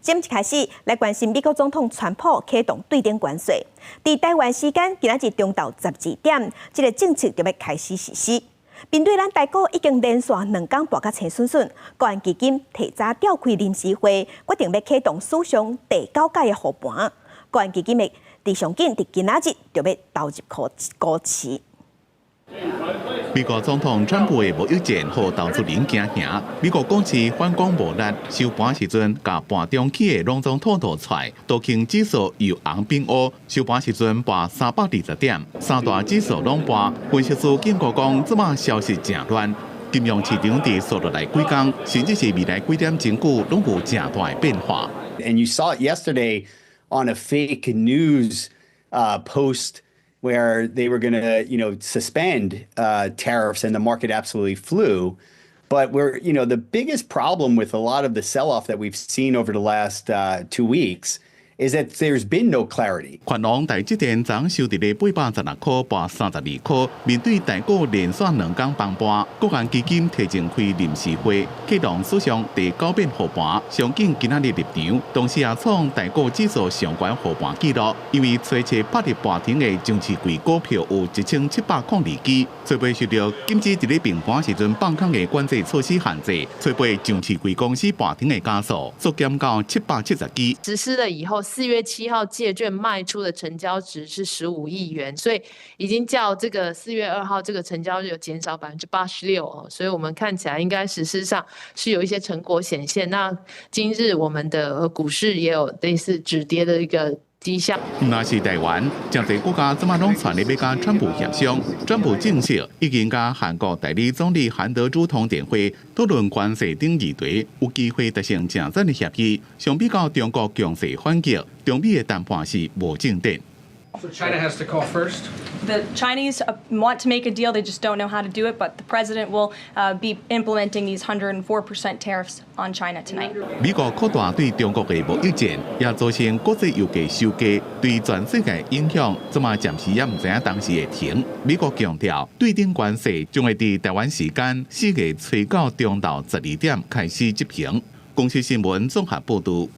節目開始來關心美國總統川普啟動對等關稅，佇台灣時間今仔日中晝12點，這個政策就欲開始實施。面對咱台股已經連續兩工跋甲青順順，國安基金提早召開臨時會，決定欲啟動史上第九屆的護盤。國安基金的佇上緊佇今仔日就欲投入股市。美國總統川普的貿易戰，予投資人驚嚇。美國股市反攻無力，收盤時陣，共盤中起的攏總吐吐出來。道瓊指數由紅變烏，收盤時陣跋320點，三大指數攏跋。分析師警告講，這馬消息誠亂，金融市場佇紲落來幾工，甚至是未來幾點鐘久，攏有誠大的變化。 And you saw it yesterday on a fake news post where they were going to suspend tariffs, and the market absolutely flew. But the biggest problem with a lot of the sell-off that we've seen over the last 2 weeks is that there's been no clarity. 權王台積電昨收佇咧816塊，跋32塊。面對台股連續兩工崩盤，國安基金提前開臨時會，啟動史上第九遍護盤，上緊今仔日入場，同時也創台股指數上懸護盤紀錄。因為初七拍入盤停的上市櫃股票有1702支，初八受著禁止佇咧平盤時陣放空的管制措施限制，初八上市櫃公司盤停的家數縮減到770支。實施了以後，4月7號借券賣出的成交值是15億元，所以已經較這個4月2號這個成交日有減少86%哦，所以我們看起來應該實施上是有一些成果顯現。那今日我們的股市也有類似止跌的一個跡象。毋但是台灣，誠濟國家這馬攏傳咧欲佮川普協商，川普證實已經佮韓國代理總理韓德洙通電話，討論關稅等議題，有機會達成誠讚的協議。相比較中國強勢反擊，中美的談判是無進展。 So China has to call first? The Chinese want to make a deal, they just don't know how to do it. But the president will be implementing these 104% tariffs on China tonight. 美國擴大對中國的貿易戰，也造成國際油價收低，對全世界影響，這馬暫時也毋知影當時會停。美國強調，對等關稅將會佇台灣時間4月初九中晝12點開始執行。公視新聞綜合報導。